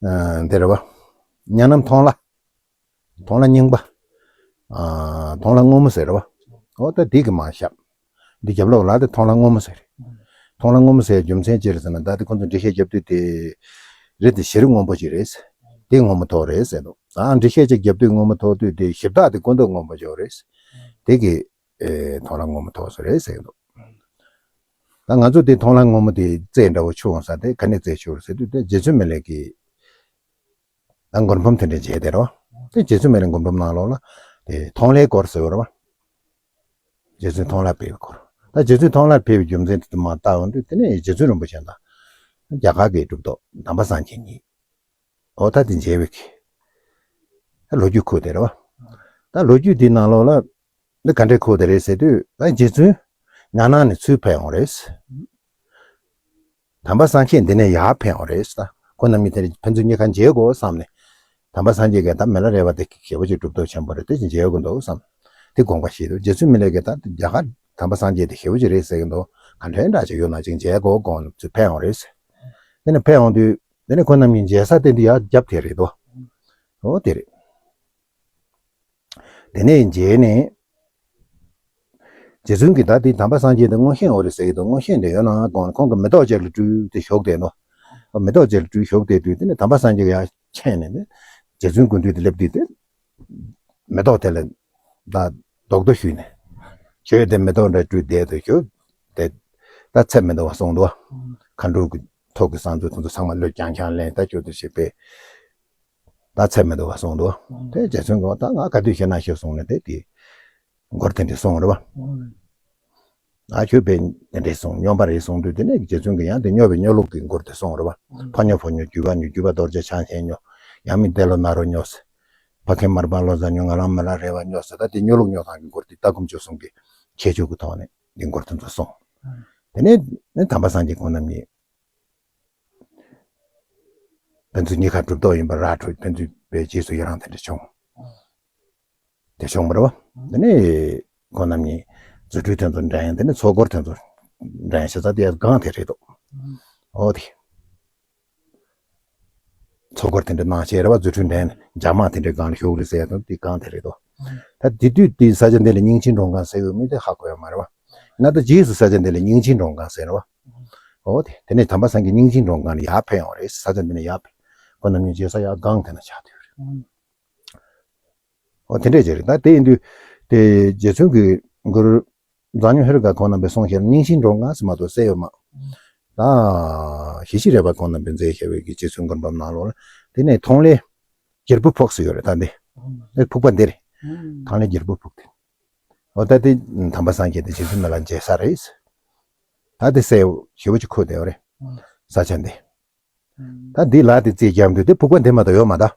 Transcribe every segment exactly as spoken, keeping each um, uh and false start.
ཨ་འདི་རེད་བ། གཉའ་ནམ་མཐོང་ལ། མཐོང་ལ་རྙིང་པ། ཨ་མཐོང་ལ་སྔོན་མོ་ཟེར་རེད་བ། འོ་ད་འདི་གི་མ་ཤབ། འདི་རྒྱབ་ལོགས་ལ་དེ་མཐོང་ལ་སྔོན་མོ་ཟེར། མཐོང་ལ་སྔོན་མོ་ཟེར་རྒྱུ་མཚན་ཅི་རེད་ཟེར་ན། ད་དེ་ཁོང་ཚོ་འགྲེལ་བཤད་རྒྱབ་དུས་དེ། རི་དེ་གཞི་རི་སྔོན་པོ་ཅིག་རེད། དེ་སྔོན་མོ་ཐོག་རེད་ཟེར་འདུག་ཨ་འགྲེལ་བཤད་ཅིག་རྒྱབ་དུས་སྔོན་མོ་ཐོག་དུས་དེ་གཞི་བདག་དེ་ཀུན་ཏུ་སྔོན་པོ་ཅིག་རེད། དེ་གི་ཨེ་མཐོང་ལ་སྔོན་མོ་ཐོག་སོ་རེད་ཟེར་འདུག་ད་ང་ཚོ་དེ་མཐོང་ལ་སྔོན་མོ་དེ་རྩེ་འདྲ་བོ་ཆུ་འོང་ས་དེ་ག་ནས་རྩེ་ཆུ་རེད་ཟེར་དུས་དེ་རྗེ་བཙུན་མི་ལས་ཀྱི། ད་མགུར་འབུམ་དེ་འདྲ་མཇལ་དེ་རོ། དེ་རྗེ་བཙུན་མི་ལས་མགུར་འབུམ་ནང་ལོགས་ལ། དེ་མཐོང་ལའི་སྐོར་ཟེར་བ་རོ། རྗེ་བཙུན་མཐོང་ལ་ཕེབས་པའི་སྐོར། ད་རྗེ་བཙུན་མཐོང་ལ་ཕེབས་པའི་རྒྱུ་མཚན་དེ་མ་བལྟ་འོང་དུས་དེ་ནས་རྗེ་བཙུན་རིན་པོ་ཆེ་དང་། རྒྱ་གར་གྱི་གྲུབ་ཐོབ་དམ་པ་སངས་རྒྱས་གཉིས། འོ་ད་དེ་མཇལ་བའི་གི། ད་ལོ་རྒྱུས་ཁུག་དེ་རོ། ད་ལོ་རྒྱུས་དེའི་ནང་ལོགས་ལ། འདི་ག་འདྲའི་ཁུག་དེ་རེད་ཟེར་དུས་ད་རྗེ་བཙུན། ང་ནང་ནས་ཚུར་ཕེབས་འོང་རེད། དམ་པ་སངས་རྒྱས་འདི་ནས་ཡར་ཕེབས་འོང་རེད་ཟེར། ད་ཁོ་རྣམ་གཉིས་དེ་ཕན་ཚུན་གཉིས་ཀ་མཇལ་དགོས་བསམ་ནས། དམ་པ་སངས་རྒྱས་ཀྱིས་ད་མི་ལ་རས་པ་དེ་ཞེ་པོ་ཅིག་གྲུབ་ཐོབ་ཆེན་པོ་རེད། དེ་ཅིག་མཇལ་དགོས་འདུག་བསམ། དེ་དགོངས་པ་བཞེས་འདུག་རྗེ་བཙུན་མི་ལས་ཀྱིས་ད་རྒྱ་གར་དམ་པ་སངས་རྒྱས་དེ་ཞེ་པོ་ཅིག་རེད་ཟེར་གྱི་འདུག་ག་འདྲའི་འདྲ་ཅིག་ཡོད་ན་ཅིག་མཇལ་དགོས་དགོངས་ནས་ཚུར་ཕེབས་འོང་རེད་ཟེར། དེ་ནས་ཕེབས་འོང་དུས་དེ་ནས་ཁོ་རྣམ་གཉིས་མཇལ་ས་དེ་འདི་ཡར་རྒྱབ་དེ་རེད་དོ། འོ་དེ་རེད། དེ་ནས་མཇལ་ནས། རྗེ་བཙུན་གྱིས་ད་དེ་དམ་པ་སངས་རྒྱས་དེ་མངོན་ཤེས་འོ་རེད་ཟེར་གྱི་འདུག་མངོན་ཤེས་དེ་ཡོད་ན་དགོངས་ནས་ཁོང་གིས་མེ་ཏོག་ཅིག་ལ་སྤྲུལ་ཏེ་བཞུགས་བསྡད་ནོ། མེ་ཏོག་ཅིག་ལ་སྤྲུལ་བཞུགས་བསྡད་དུས་དེ་ནས་དམ་པ་སངས་རྒྱས་ཀྱིས་ཡར་མཆན་ནས་ནི། རྗེ་བཙུན་སྐུ་མདུན་དུ་སླེབས་དུས་དེ། མེ་ཏོག་དེ་ལ། ད་རྡོག་རྡོག་གཞུས་ནས། ཁྱོད་དེ་མེ་ཏོག་འདྲ་སྤྲུལ་བསྡད་དུ་བཞུགས། དེ། ད་ཚད་མི་འདུག་བ་གསུངས་འདུག་མཁའ་འགྲོ་གི་ཐོག་གི་གསང་མཛོད་དེ་ཚོ་ཚང་མ་བློས་རྐྱང་རྐྱང་ལེན་ད་ཁྱོད་དེ་ཞེས་པས། ད་ཚད་མི་འདུག་བ་གསུངས་འདུག་དེ་རྗེ་བཙུན་གྱིས་ད་ང་ག་དུས་ཤེས་ན་ཤེས་གསུངས་ནས་དེ་དེ། མགུར་དེ་འདྲ་གསུངས་རེད་བ། ཨ་ཁྱོད་པས་དེ་འདྲ་གསུངས་སྨྱོན་པ་རེད་གསུངས་དུས་དེ་ནས་རྗེ་བཙུན་གྱིས་ཡང་དེ་སྨྱོ་བའི་སྨྱོ་ལུགས་ཀྱི་མགུར་དེ་གསུངས་རེད་བ། ཕ་སྨྱོ་བུ་སྨྱོ་རྒྱུད་པ་སྨྱོ་རྒྱུད་པ་རྡོ་རྗེ་འཆང་ཆེན་སྨྱོ། ཡང་མིན་ཏེ་ལོ་ནཱ་རོ་སྨྱོ་ཟེར། ཕ་ཁེ་མར་པ་ལོ་ཙཱ་སྨྱོ་ང་རང་མི་ལ་རས་པ་སྨྱོ་ཟེར། ད་དེ་སྨྱོ་ལུགས་སྨྱོ་སྟངས་ཀྱི་མགུར་དེ་ལྟ་སྒོམ་སྤྱོད་གསུམ་གྱི་ཁྱད་ཆོས་ཀྱི་ཐོག་ནས་དེ་མགུར་དེ་ཚོ་གསུངས། དེ་ནས་ནི་དམ་པ་སངས་རྒྱས་ཁོང་རྣམ་གཉིས། ཕན་ཚུན་གཉིས་ཀ་གྲུབ་ཐོབ་ཡིན་པ་ར་འཕྲོད་ཕན་ཚུན་པའི་རྗེས་སུ་ཡི་རང་དེ་འདྲ་བྱུང་། དེ་བྱུང་བ་རེད་བ། དེ་ནས་ཁོང་རྣམ་གཉིས་རྫུ་འཕྲུལ་དེ་ཚོ་འགྲན་དེ་ནས་ཚོགས་འཁོར་དེ་ཚོ་འགྲན་ཞེས་ས་དེ་སྒང་དེ་རེད་འདུག་འོ་དེ། ཚོགས་འཁོར་དེ་འདྲ་གནང་བྱས་རེད་བ། རྫུ་འཕྲུལ་འགྲན་འཇབ་དམག་དེ་འདྲའི་སྒང་ལ་བཞུགས་རེད་ཟེར་ཡ་དང་དེ་སྒང་དེ་རེད་འདུག་ད་དེ་དུས་དེ་ས་ཆ་འདི་ལ་སྙིང་ཆེན་གྲོང་སྒང་ཟེར་ཡོད་མེད་དེ་ཧ་གོ་ཡ་མ་རེད་བ། ཡིན་ན་ད་རྗེས་སུ་ས་ཆ་འདི་ལ་སྙིང་ཆེན་གྲོང་སྒང་ཟེར་རེད་བ། འོ་དེ་དེ་ནས་དམ་པ་སངས་རྒྱས་སྙིང་ཆེན་གྲོང་སྒང་ལ་ཡར་ཕེབས་ཡོང་རེད། ས་ཆ་འདི་ནས་ཡར་ཕེབས། ཁོང་རྣམ་གཉིས་མཇལ་ས་ཡར་སྒང་དེ་ན་ཆགས་བསྡད་ཡོད་རེད། འོ་དེ་འདྲས་ཅིག་རེད། ད་དེ་ཡིན་དུས་དེ་རྗེ་བཙུན་གྱི་མགུར་མཛངས་མྱུར་ཧེ་རུ་ཀ་ཁོང་རྣམ་པས་གསུངས་བཞག་སྙིང་ཆེན་གྲོང་སྒང་ཟེར་མ་གཏོགས་གསལ་ཡོད་མ། ད་ཞི་ཞི་རས་པ་ཁོང་རྣམ་པས་མཛད་བཞག་པའི་གི་རྗེ་བཙུན་མགུར་འབུམ་ནང་ལོགས་ལ་དེ་ནས་མཐོང་ལས་རྒྱལ་པོ་ཕུག་ཟེར་ཡོད་རེད། ད་འདི་ཨེ་ཕུག་པ་འདི་རེད། མཐོང་ལས་རྒྱལ་པོ་ཕུག་དེ། འོ་ད་དེ་དམ་པ་སངས་རྒྱས་དེ་རྗེ་བཙུན་མི་ལ་མཇལ་ས་རེད། ད་དེ་གསལ་ཞེ་པོ་ཅིག་ཁུག་བསྡད་ཡོད་རེད། ས་ཆ་འདི། ད་འདི་ལ་དེ་རྩིས་རྒྱབ་འདུག་དེ་ཕུག་པ་འདི་མ་གཏོགས་ཡོད་མ་ད།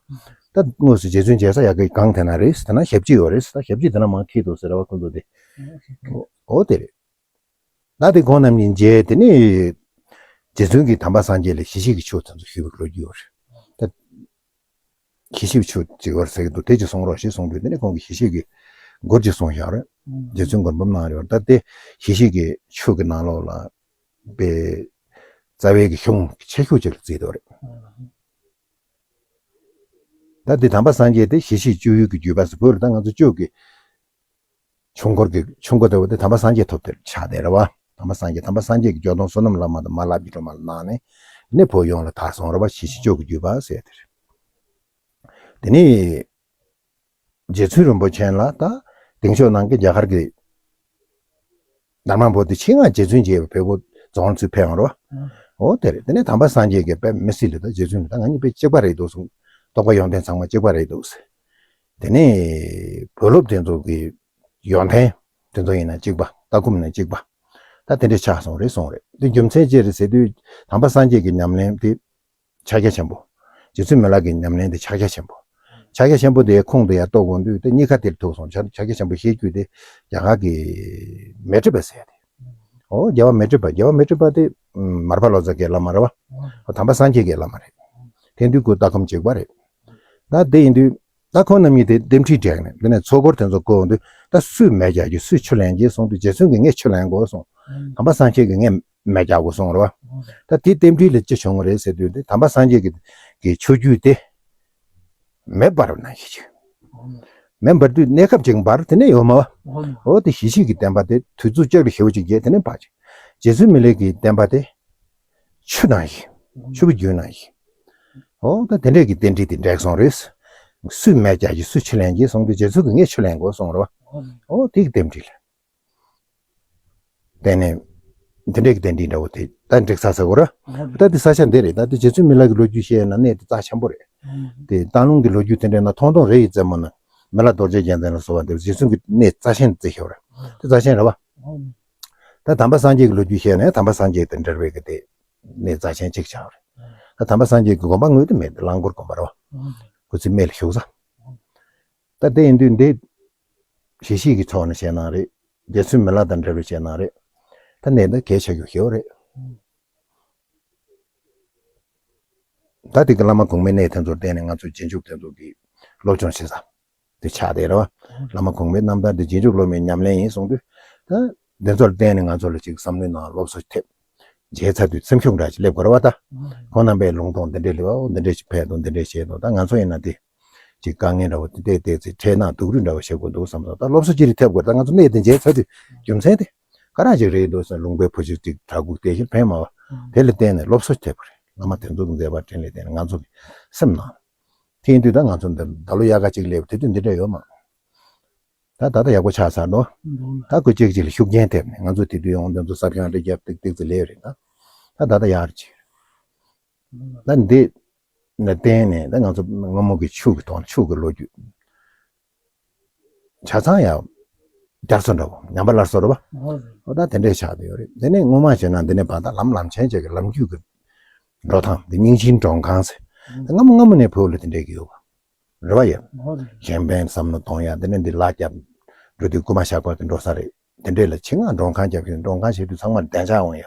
ད་དངོས་སུ་རྗེ་བཙུན་མཇལ་ས་ཡག་གི་སྒང་དེ་ན་རེད། དེ་ན་ཞབས་ཕྱི་ཡོད་རེད། ད་ཞབས་ཕྱི་དེ་ན་མང་ཁྱེད་དུ་ཟེར་བ་ཁོང་ཚོ་དེ། འོ་དེ་རེད། ད་དེ་ཁོང་རྣམ་གཉིས་མཇལ་དེ་ནི། རྗེ་བཙུན་གྱིས་དམ་པ་སངས་རྒྱས་ལ་ཞི་ཞི་གི་ཆོས་དེ་ཚོ་ཞུས་པའི་ལོ་རྒྱུས་ཡོད་རེད། ད། ཞི་ཞི་གི་ཆོས་ཅིག་ཡོད་རེད་ཟེར་གྱི་འདུག་དེ་ཅིག་གསུང་རོགས་ཞེས་གསུངས་དུས་དེ་ནི་ཁོང་གིས་ཞི་ཞི་གི་མགུར་ཅིག་གསུངས་བཞག་རེད། རྗེ་བཙུན་མགུར་འབུམ་གནང་ཡོད་རེད། ད་དེ་ཞི་ཞི་གི་ཆོས་ཀྱི་ནང་ལོགས་ལ། པའི་རྩ་བའི་གི་གཞུང་ཆེ་ཤོས་ཅིག་ལ་བརྩིས་འདུག་རེད། ད་འདི་དམ་པ་སངས་རྒྱས་དེ་ཞི་ཞི་སྤྱོད་ཡུལ་གྱི་བརྒྱུད་པ་ཟེར་བོད་ལ་ད་ང་ཚོ་སྤྱོད་ཀྱི་ཆོས་འཁོར་གྱི་ཆོས་འཁོར་དེ་བ་དེ་དམ་པ་སངས་རྒྱས་ཐོབ་དེར་ཆགས་དེ་རེད་བ། དམ་པ་སངས་རྒྱས་དམ་པ་སངས་རྒྱས་ཀྱི་སྐྱོ་སྡོང་བསོད་ནམས་བླ་མ་དང་མ་ལབ་ཀྱི་སྒྲོལ་མ་ལ་གནང་ནས་ནི་བོད་ཡོངས་ལ་དར་སོང་རེད་བ། ཞི་ཞི་སྤྱོད་ཀྱི་བརྒྱུད་པ་ཟེར་དེ་རེད། དེ་ནི། རྗེ་བཙུན་རིན་པོ་ཆེ་ལ་ད་གདེང་ཤོག་གནང་གི་རྒྱ་གར་གྱི་དྷརྨ་པོ་ཏི་ཆེད་མངགས་རྗེ་བཙུན་མཇལ་བའི་བོད་པོ་རྫོང་ཚུར་ཕེབས་ཡོང་རོ། འོ་དེ་རེད། དེ་ནས་དམ་པ་སངས་རྒྱས་ཀྱིས་དཔེ་མི་སྲིད་ལ་ད་རྗེ་བཙུན་ལ་ད་ང་གཉིས་དཔེ་གཅིག་པ་རེད་འདུག་གསུངས། རྟོགས་པ་ཡོན་ཏན་ཚང་མ་གཅིག་པ་རེད་འདུག་ཟེར། དེ་ནས་བོད་སློབ་དེ་ཚོ་གི་ཡོན་ཏན་དེ་ཚོ་ཡིན་ན་གཅིག་པ། ལྟ་སྒོམ་ཡིན་ན་གཅིག་པ། ད་དེ་འདྲ་ཆགས་སོང་རེད་གསུངས་རེད། དེ་རྒྱུ་མཚན་ཅི་རེད་ཟེར་དུས་དམ་པ་སངས་རྒྱས་ཀྱི་ཉམས་ལེན་དེ། ཕྱག་རྒྱ་ཆེན་པོ། རྗེ་བཙུན་མི་ལ་གི་ཉམས་ལེན་དེ་ཕྱག་རྒྱ་ཆེན་པོ། ཕྱག་རྒྱ་ཆེན་པོ་དེའི་ཁུངས་དེ་ཡར་རྟོགས་དགོས་དུས་དེ་གཉིས་ཀ་དེར་ཐུག་སོང་། ཕྱག་ཕྱག་རྒྱ་ཆེན་པོ་ཞེས་བརྗོད་དེ་རྒྱ་གར་གྱི་མཻ་ཏྲི་པ་ཟེར་ཡ་དེ། འོ་རྒྱལ་བ་མཻ་ཏྲི་པ། རྒྱལ་བ་མཻ་ཏྲི་པ་དེ་མར་པ་ལོ་ཙཱ་གི་བླ་མ་རེད་བ། འོ་དམ་པ་སངས་རྒྱས་ཀྱི་བླ་མ་རེད། དེང་དུས་ཀྱི་ལྟ་སྒོམ་གཅིག་པ་རེད། ད་དེ་ཡིན་དུས་ད་ཁོང་རྣམ་གཉིས་དེ་རྟེན་འབྲེལ་བསྒྲིགས་ནས་དེ་ནས་ཚོགས་འཁོར་དེ་ཚོ་བསྐོར་དུས་ད་སུས་མེ་རྒྱག་རྒྱུ་སུས་ཆུ་ལེན་རྒྱུ་གསུངས་དུས་རྗེ་བཙུན་གྱིས་ངས་ཆུ་ལེན་དགོས་གསུངས། དམ་པ་སངས་རྒྱས་ཀྱིས་ངས་མེ་རྒྱག་དགོས་གསུངས་རེད་བ། ད་དེའི་རྟེན་འབྲེལ་ལ་ཅི་བྱུང་བ་རེད་ཟེར་དུས་དེ་དམ་པ་སངས་རྒྱས་ཀྱིས་ གི་ཆོས་བརྒྱུད་དེ་མེ་འབར་བ་ནང་བཞིན་ཅིག་མེ་འབར་དུས་གནས་སྐབས་ཅིག་འབར། དེ་ནས་ཡོད་མ་བ། འོ་དེ་ཞི་བྱེད་ཀྱི་བསྟན་པ་དེ་དུས་ཚོད་ལྕགས་རི་ཞེ་པོ་ཅིག་བརྒལ། དེ་ནས་འབར་ཅིག་རྗེ་བཙུན་མི་ལའི་གི་བསྟན་པ་དེ་ཆུ་ནང་བཞིན། ཆུ་བོ་རྒྱུན་ནང་བཞིན། འོ་ད་དེ་འདྲས་ཀྱི་རྟེན་འབྲེལ་དེ་འགྲིག་སོང་རེད། སུས་མེ་རྒྱག་གི་སུས་ཆུ་ལེན་གྱི་གསུངས་དུས་རྗེ་བཙུན་གྱིས་ངས་ཆུ་ལེན་དགོས་གསུངས་རེད་བ། འོ་དེ་གི་རྟེན་འབྲེལ། བརྟེན་ནས། དེ་འདྲས་ཀྱི་རྟེན་འབྲེལ་འདྲ་བོ་དེ་ད་འགྲིག་ཚར་ཟེར་གོ་ར། ད་འདི་ས་ཆ་འདི་རེད། ད་འདི་རྗེ་བཙུན་མི་ལ་གི་ལོ་རྒྱུས་བཤད་ན་གནས་དེ་རྩ་ཆེན་པོ་རེད། དེ་སྟག་ལུང་གི་ལོ་རྒྱུས་དེ་འདྲས་ན་ཐོང་ཐོང་རེ་ཡི་རྩེ་མོ་ན་མི་ལ་རྡོ་རྗེ་རྒྱལ་མཚན་ལ་སོགས་པ་འདི་རྗེ་བཙུན་གྱི་གནས་རྩ་ཆེན་བརྩི་ཤོར་རེད། དེ་རྩ་ཆེན་རེད་བ། ད་དམ་པ་སངས་རྒྱས་ཀྱི་ལོ་རྒྱུས་བཤད་ན་དམ་པ་སངས་རྒྱས་དང་འབྲེལ་བའི་གི་དེ་གནས་རྩ་ཆེན་གཅིག་ཆགས་རེད། ད་དམ་པ་སངས་རྒྱས་ཀྱི་དགོན་པ་དངོས་དེ་མེད་དེ་རླངས་འཁོར་དགོན་པ་རེད་བ། སྐུ་ཚེ་སྨད་ལ་བཞུགས་ས། ད་དེ་ཡིན་དུས་འདི། ཞི་བྱེད་ཀྱི་ཕྱོགས་ནས་བཤད་ན་རེད། རྗེ་བཙུན་མི་ལ་དང་འབྲེལ་བའི་བཤད་ན་རེད། ད་གནས་འདི་གལ་ཆེ་རྒྱུ་ཞེ་པོ་རེད། ད་དེ་གི་བླ་མ་གོང་མའི་གནས་དེ་ཚོར་བརྟེན་ནས་ང་ཚོ་རྗེས་འཇུག་དེ་ཚོ་གི་སློབ་སྦྱོང་བྱེད་ས་དེ་ཆགས་བསྡད་རེད་བ། བླ་མ་གོང་མའི་རྣམ་ཐར་དེ་རྗེས་འཇུག་སློབ་མའི་ཉམས་ལེན་ཡིན་གསུངས་དུས། ད་དེ་ཚོར་བརྟེན་ནས་ང་ཚོ་ལ་ཅིག་བསམ་བློའི་ནང་སློབ་གསོ་ཐེབས། བྱས་ཚར་དུས་སེམས་ཤུགས་འདྲ་ཞིག་སླེབས་དགོས་རེད་བ་ད། ཁོང་རྣམ་པས་ལུང་སྟོང་འདི་འདྲས་ལེབ་འོ་འདི་འདྲས་ཞིག་ཕེབས་འདུག་འདི་འདྲས་བྱས་འདུག་ད་ང་ཚོ་ཡིན་ན་དེ། ཅིག་དཀའ་ངལ་འདྲ་བོ་དེ་བལྟས་བལྟས་ཚེ་འཕྲད་ན་སྡུག་རུས་འདྲ་བོ་བྱེད་དགོས་འདུག་བསམ་སོང་། ད་སློབ་གསོ་ཅི་རིགས་ཐེབས་དགོས་རེད། ད་ང་ཚོ་གནས་དེ་མཇལ་ཚར་དུས་རྒྱུ་མཚན་དེ་ག་རང་ཅིག་རེད་འདུག་ཟེར་ལུང་པའི་བུ་ཅིག་ཅིག་གྲྭ་ཁུག་དེ་བཞིན་ཕན་མ་བ། དེ་ལ་བརྟེན་ནས་སློབ་གསོ་ཐེབས་པ་རེད། བླ་མ་དེ་ཚོ་གི་མཛད་པ་དྲིན་ལས་བརྟེན་ནས་ང་ཚོ་གི་སེམས་ནང་། དེ་ཡིན་དུས་ད་ང་ཚོ་འདི་ད་ལོ་དབྱར་ཁ་ཅིག་སླེབས་དེ་དུས་འདི་འདྲ་ཡོད་མ། ད་ད་ལྟ་ཡག་པོ་ཆགས་ཚར་འདུག་ད་ཁོ་གཅིག་གཅིག་ལ་ཤུགས་རྐྱེན་ཐེབས་ནས་ང་ཚོ་དེ་དུས་ཡོང་དེ་ཚོ་ཟབ་སྦྱོང་རེ་རྒྱབ་ཏིག་ཏིག་ཙི་ལས་རེད་ད། ད་ད་ལྟ་ཡག་རེད་ཅིག་ད་འདི་ནས་བརྟེན་ནས་ད་ང་ཚོ་སྔ་མོ་གི་ཆོས་ཀྱི་ཐོག་ནས་ཆོས་ཀྱི་ལོ་རྒྱུས་ཆ་ཚང་ཡང་བསྐྱར་གསོ་འདྲ་བོ་ཉམས་པ་སླར་གསོ་རེད་བ། འོ་ད་དེ་འདྲས་ཆགས་བསྡད་ཡོད་རེད། དེ་ནས་སྔོན་མ་བྱས་ན་འདི་ནས་བར་ད་ལམ་ལམ་ཆེན་བཅས་ཀྱི་ལམ་རྒྱུད་ཀྱི་འགྲོ་སྟངས་འདི་རྙིང་ཞེན་མགྲོན་ཁང་ཟེར། སྔ་མོ་སྔ་མོ་ནས་བོད་ལ་དེ་འདྲས་ཀྱི་ཡོད་བ། རེད་བ་ཡ། གཞན་ཕན་བསམ་བློ་གཏོང་ཡ་དེ་ནས་འདི་ལ་རྒྱབ་འགྲོ་དུས་རྐུ་མ་ཞག་པ་དེ་འགྲོ་ས་རེད། དེ་འདྲས་ལ་ཆེད་མངགས་མགྲོན་ཁང་རྒྱབ་ཀྱི་མགྲོན་ཁང་བྱེད་དུས་ཚང་མར་བདེ་འཇགས་འོང་ཡ།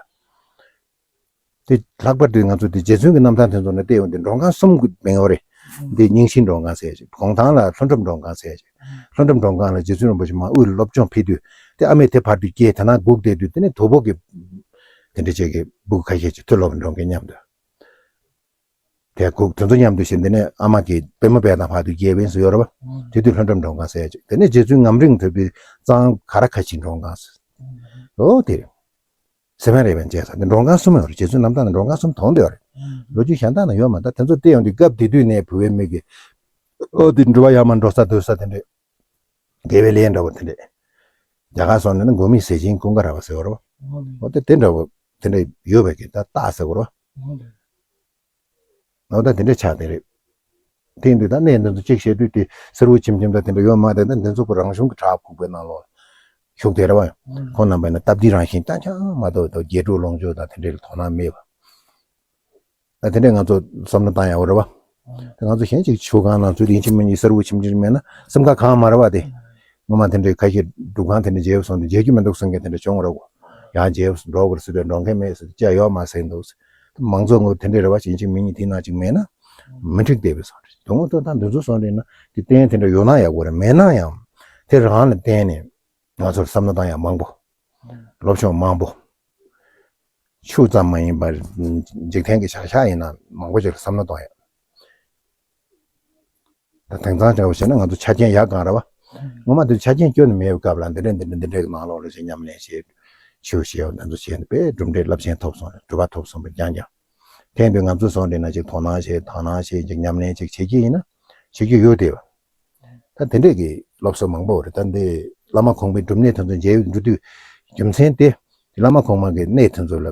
དེ་ལྷག་པར་དུ་ང་ཚོ་དེ་རྗེ་བཙུན་གྱི་རྣམ་ཐར་དེ་ཚོ་ནས་བལྟས་ཡོང་དུས་མགྲོན་ཁང་གསུམ་གྱི་མིང་ཡོད་རེད། འདི་རྙིང་ཞེན་མགྲོན་ཁང་ཟེར་ཅིག་གུང་ཐང་ལ་ལྷུན་གྲུབ་མགྲོན་ཁང་ཟེར་ཅིག་ལྷུན་གྲུབ་མགྲོན་ཁང་ལ་རྗེ་བཙུན་རིན་པོ་ཆེ་མར་དབུས་ལ་སློབ་སྦྱོང་ཕེབས་དུས་དེ་ཨ་མས་དེ་བར་དུ་སྐྱེལ། དེ་ན་སྒུག་བསྡད་དུས་དེ་ནས་དོ་བོ་གི་དེ་འདྲ་བྱས་ཀྱི་སྤུ་གུ་ཁ་ཤས་ཅིག་མཐུ་སློབ་མགྲོན་ཁང་མཉམ་དུ། དེ་སྒུག་དེ་ཚོ་མཉམ་དུ་བྱས་འདི་ནས་ཨ་མ་གི་པུས་མོ་པད་དང་བར་དུ་སྐྱེལ་བས་སུ་ཡོད་རེད་བ། དེ་དུས་ལྷུན་གྲུབ་མགྲོན་ཁང་ཟེར་ཅིག་དེ་ནས་རྗེ་བཙུན་ངམ་རིང་ཐོས་པའི་གཙང་ག་ར་ཁ་ཆེའི་མགྲོན་ཁང་ཟེར། ཨོ་དེ་རེད། སེ་བན་རེ་བན་བྱས་ས་དེ་མགྲོན་ཁང་གསུམ་ཡོད་རེད། རྗེ་བཙུན་རྣམ་ཐར་ནང་མགྲོན་ཁང་གསུམ་དོན་དུ་ཡོད་རེད། ལོ་རྒྱུས་གཞན་དག་ན་ཡོད་མ་རེད། ད་དེ་ཚོ་བལྟས་ཡོང་དུས་སྐབས་དེ་དུས་ནས་བོད་པའི་མི་གི་ཨོ་དེ་འགྲུལ་པ་ཡར་མར་འགྲོ་ས་སྡོད་ས་དེ་འདྲས་དགེ་བའི་ལས་འདྲ་བོ་དེ་འདྲས། རྒྱ་གར་སོང་ནས་ན་མགོ་མི་ཟས་སྦྱིན་ཀུན་དགའ་ར་བ་ཟེར་བ་རེད་བ། ཨོ་དེ་དེ་འདྲ་བོ་དེ་འདྲས་ཡོད་པའི་གི་ད་རྟགས་ཟེར་བ་རེད་བ། ཨོ་ད་དེ་འདྲས་ཆགས་དེ་རེད། དེ་ཡིན་དུས་ད་གནས་འདི་ཚོ་གཅིག་བཤད་དུས་དེ་སེར་བུ་ཁྱིམ་ཁྱིམ་ད་དེ་འདྲ་ཡོད་མ་རེད། ད་འདི་ཚོ་ཁོ་རང་གཞུང་གི་བྲག་ཕུག་པའི་ནང་ལོགས་བཞུགས་དེ་རེད་བ། ཁོང་རྣམ་པས་ན་སྟབས་བདེ་རང་བཞིན་རྐྱང་རྐྱང་མ་གཏོགས་ད་རྒྱས་འབྲུག་ལོངས་སྤྱོད་དང་དེ་འདྲའི་ལ་དོ་སྣང་མེད་པ། ད་དེ་འདྲས་ང་ཚོ་བསམ་བློ་བཏང་ཡག་པོ་རེད་བ། ད་ང་ཚོ་གཞན་གཅིག་ཆུ་སྒང་ནང་ཚུད་དེ་ཡིན་གཅིག་མིན་གཅིག་སེར་བུ་ཁྱིམ་ཁྱིམ་མེད་ན་སེམས་ཁ་གང་མ་རེད་བ་དེ། ངོ་མ་དེ་འདྲའི་ཁ་ཤས་སྒྲུབ་ཁང་དེ་འདྲ་མཇལ་བ་སོང་དུས་མཇལ་རྒྱུ་མི་འདུག་གསུང་མཁན་དེ་འདྲ་བྱུང་རོགས། ཡང་མཇལ་བ་འགྲོ་དགོས་སྲིད་དུ་འགྲོ་མཁན་མེད་ཟེར་དུས་ཅི་ཡོད་མ་ཟེར་འདུག་ཟེར། མང་ཚོགས་ངོ་དེ་འདྲའི་རེ་བ་བྱེད་ཅིག་མི་གཉིས་དེ་ནང་ཅིག་མེད་ན་མི་འགྲིག་བསྡད་པའི་བཟོ་འདྲ་དོན་དངོས་ཐོག་ད་འདི་ཚོ་བཟོ་འདྲ་ན་དེ་བརྟེན་དེ་འདྲ་ཡོད་ན་ཡག་པོ་རེད། མེད་ན་ཡང་དེ་རང་ལ་བརྟེན་ནས་ང་ཚོར་བསམ་བློ་བཏང་ཡག་མང་པོ། སློབ་སྦྱོང་མང་པོ། ཆོས་ཙམ་མ་ཡིན་པར་འཇིག་རྟེན་གྱི་བྱ་བཞག་ཡིན་ན་མང་པོ་ཅིག་ལ་བསམ་བློ་གཏོང་ཡག་ད་དེང་སང་འདྲ་བོ་བྱས་ན་ང་ཚོ་ཆ་རྐྱེན་ཡག་གང་རེད་བ། ངོ་མ་དེ་ཆ་རྐྱེན་སྐྱོན་ནས་མེད་པའི་སྐབས་ལ་འདི་འདྲ་འདི་འདྲ་འདི་འདྲའི་ནང་ལོགས་ལ་ཞིག་ཉམས་ལེན་བྱེད། ཆོས་བྱེད་འདི་ཚོ་བྱེད་ནས་དཔེ་གྲུབ་འབྲས་རླབས་ཆེན་ཐོབ་སོང་རེད། གྲུབ་པ་ཐོབ་སོང་བ་རྐྱང་རྐྱང་། དེ་ཡིན་དུས་ང་ཚོ་སོང་འདྲ་ན་ཅིག་དོ་སྣང་བྱེད་དོ་སྣང་བྱེད་ཅིག་ཉམས་ལེན་ཅིག་བྱེད་ཀྱི་ཡིན་ན་བྱེད་རྒྱུ་ཡོད་དེ་བ། ད་དེ་འདྲས་ཀྱི་སློབ་གསོ་མང་པོ་རེད། ད་འདི་བླ་མ་གོང་མའི་སྒྲུབ་གནས་དེ་ཚོ་མཇལ་འགྲོ་དུས་རྒྱུ་མཚན་དེ་བླ་མ་གོང་མ་གི་གནས་དེ་ཚོ་ལ་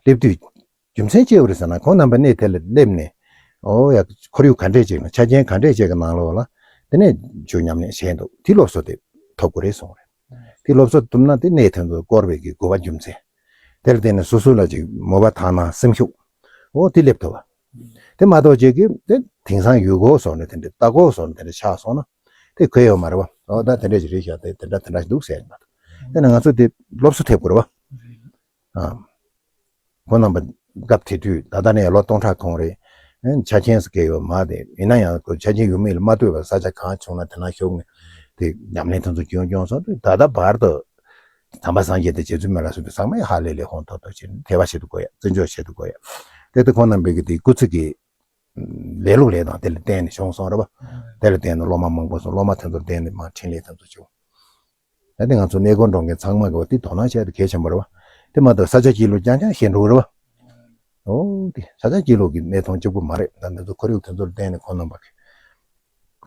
སླེབས་དུས། རྒྱུ་མཚན་ཅི་ཡོད་རེད་ཟེར་ན་ཁོང་རྣམ་པ་གནས་དེ་ལ་སླེབས་ནས། ཨོ་ཡ། ཁོར་ཡུག་ག་འདྲས་ཅིག་ན་ཆ་རྐྱེན་ག་འདྲས་ཅིག་གི་ནང་ལོགས་ལ། དེ་ནས་ཆོས་ཉམས་ལེན་བྱས་འདུག་དེ་སློབ་གསོ་དེ་ཐོབ་དགོས་རེད་གསུངས་རེད། དེ་སློབ་གསོ་ཐོབ་ན་དེ་གནས་དེ་ཚོ་བསྐོར་བའི་གི་དགོས་པ་རྒྱུ་མཚན། དེར་བརྟེན་ནས་སོ་སོ་ལ་ཅིག་མོས་པ་དག་སྣང་སེམས་ཤུགས། ཨོ་དེ་སླེབས་ཐུབ་པ། དེ་མ་གཏོགས་ཅིག་གི་དེ་དེང་སང་ཡུལ་སྐོར་སོགས་ནས་དེ་འདྲ་ལྟ་སྐོར་སོགས་ནས་དེ་འདྲ་ཆགས་སོང་ན། དེ་གོ་ཡོད་མ་རེད་བ། ཨོ་ད་དེ་འདྲ་ཅིག་རེད་ཤག་དེ་དེ་འདྲ་དེ་འདྲ་ཞིག་འདུག་ཟེར་ཡ་མ་གཏོགས། དེ་ནས་ང་ཚོ་དེ་སློབ་གསོ་ཐེབས་དགོས་རེད་བ། ཨ། ཁོང་རྣམ་པ་སྐབས་དེ་དུས་ད་ལྟ་ནས་ལོ་སྟོང་ཕྲག་གོང་རེད། ཨེ་ཆ་རྐྱེན་ཟེར་མཁན་ཡོད་མ་རེད། ཡིན་ན་ཡང་ཁོ་ཆ་རྐྱེན་ཡོད་མེད་ལ་མ་ལྟོས་པར་ས་ཆ་གང་བྱུང་ན་དེ་ན་བཞུགས་ནས་དེ་ཉམས་ལེན་དེ་ཚོ་སྐྱོན་སྐྱོན་སོང་དུས་ད་ལྟ་བར་དུ་དམ་པ་སངས་རྒྱས་དང་རྗེ་བཙུན་མི་ལ་སོགས་པའི་ཚང་མས་ཧ་ལས་ལས་ཧོན་ཐོར་ཐོར་བྱས་ནས་དད་པ་བྱེད་དུ་དགོས་ཡ། བརྩི་འཇོག་བྱེད་དུ་དགོས་ཡ། དེ་ལྟ་ཁོང་རྣམ་པའི་གི་དེ་སྐུ་ཚེ་གི་ ལས་ལུགས་ལས་དང་དེ་ལ་བརྟེན་ནས་བྱུང་སོང་རེད་བ། དེ་ལ་བརྟེན་ནས་སློབ་མ་མང་པོ་སོང་། སློབ་མ་དེ་ཚོར་བརྟེན་ནས་མར་འཕྲིན་ལས་དེ་ཚོ་བྱུང་། ད་དེ་ང་ཚོ་གནས་སྐོར་འགྲོ་མཁན་ཚང་མ་གི་བ་དེ་དོ་སྣང་བྱས་ཏེ་གལ་ཆེན་པོ་རེད་བ། དེ་མ་གཏོགས་ས་ཆ་སྐྱིད་ལུགས་རྐྱང་རྐྱང་བཤད་འགྲོ་གི་རེད་བ། ཨོ་དེ་ས་ཆ་སྐྱིད་ལུགས་ཀྱི་གནས་སྟངས་གཅིག་པུ་མ་རེད། ད་འདི་ཚོ་ཁོར་ཡུག་དེ་ཚོར་བརྟེན་ནས་ཁོང་རྣམ་པ་གི་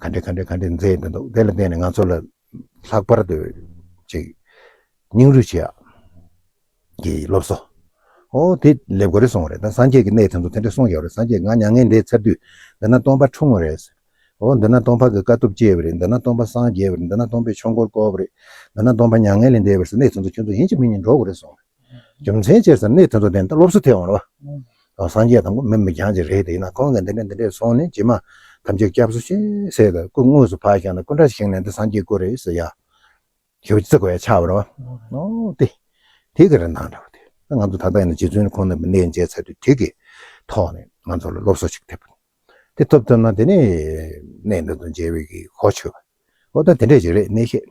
ག་འདྲས་ག་འདྲས་ག་འདྲས་མཛད་འདི་འདུག་དེ་ལ་བརྟེན་ནས་ང་ཚོ་ལ་ལྷག་པར་དུ་ཅིག་སྙིང་རུས་བྱེད་ཡག་གི་སློབ་གསོ། ཨོ་དེ་ལེགས་པོ་རེད་གསུངས་རེད། ད་སངས་རྒྱས་ཀྱི་གནས་དེ་ཚོ་དེ་འདྲས་གསུངས་ཡོད་རེད། སངས་རྒྱས་ང་མྱ་ངན་འདས་ཚར་དུས་འདི་ན་སྟོན་པ་འཁྲུངས་པ་རེད། ཨོ་འདི་ན་སྟོན་པ་གི་དཀའ་ཐུབ་སྐྱེས་པ་རེད། འདི་ན་སྟོན་པ་སངས་རྒྱས་པ་རེད། འདི་ན་སྟོན་པས་ཆོས་འཁོར་བསྐོར་བ་རེད། འདི་ན་སྟོན་པ་མྱ་ངན་ལས་འདས་པ་རེད་ཟེར། གནས་དེ་ཚོ་ཁྱོད་ཚོ་ཡིན་གཅིག་མིན་གཉིས་འགྲོ་དགོས་རེད་གསུངས་རེད། རྒྱུ་མཚན་ཅི་ཟེར་ན་གནས་དེ་ཚོ་དེ་འདྲ་སློབ་གསོ་ཐེབས་འོང་རེད་བ། ཨོ་སངས་རྒྱས་དང་པོ་མི་མི་རྐྱང་ཅིག་རེད། དེ་ཡིན་ན་ཁོང་གིས་འདི་འདྲ་འདི་འདྲས་སོང་ནས་རྗེས་མ་ཐམས་ཅད་སྐྱབས་སུ་མཆི་ཟེར། ད་སྐུ་དངོས་སུ་ཕར་བཞག་ན་སྐུ་འདྲ་ཞིག་ནས་འདི་སངས་རྒྱས་སྐུ་རེད་ཟེར་ཡ། ཞེ་པོ་བརྩི་དགོས་ཡ་ཆགས་པ་རེད་བ། ཨོ་དེ། དེ་གི་རིན་ཐང་འདྲ་བ་དེ། ད་ང་ཚོ་ད་ལྟ་ཡིན་ན་རྗེ་བཙུན་ཁོང་རྣམ་པའི་གནས་མཇལ་ཚར་དུས་དེ་གི་ཐོག་ནས་ང་ཚོ་ལ་སློབ་གསོ་ཞིག་ཐེབས། དེ་ཐོབ་ཐུབ་ན་དེ་ནས་གནས་འདི་ཚོ་མཇལ་བའི་གི་གོ་ཆོད་པ། ཨོ་ད་དེ་འདྲས་ཅིག་རེད་གནས་བཤད།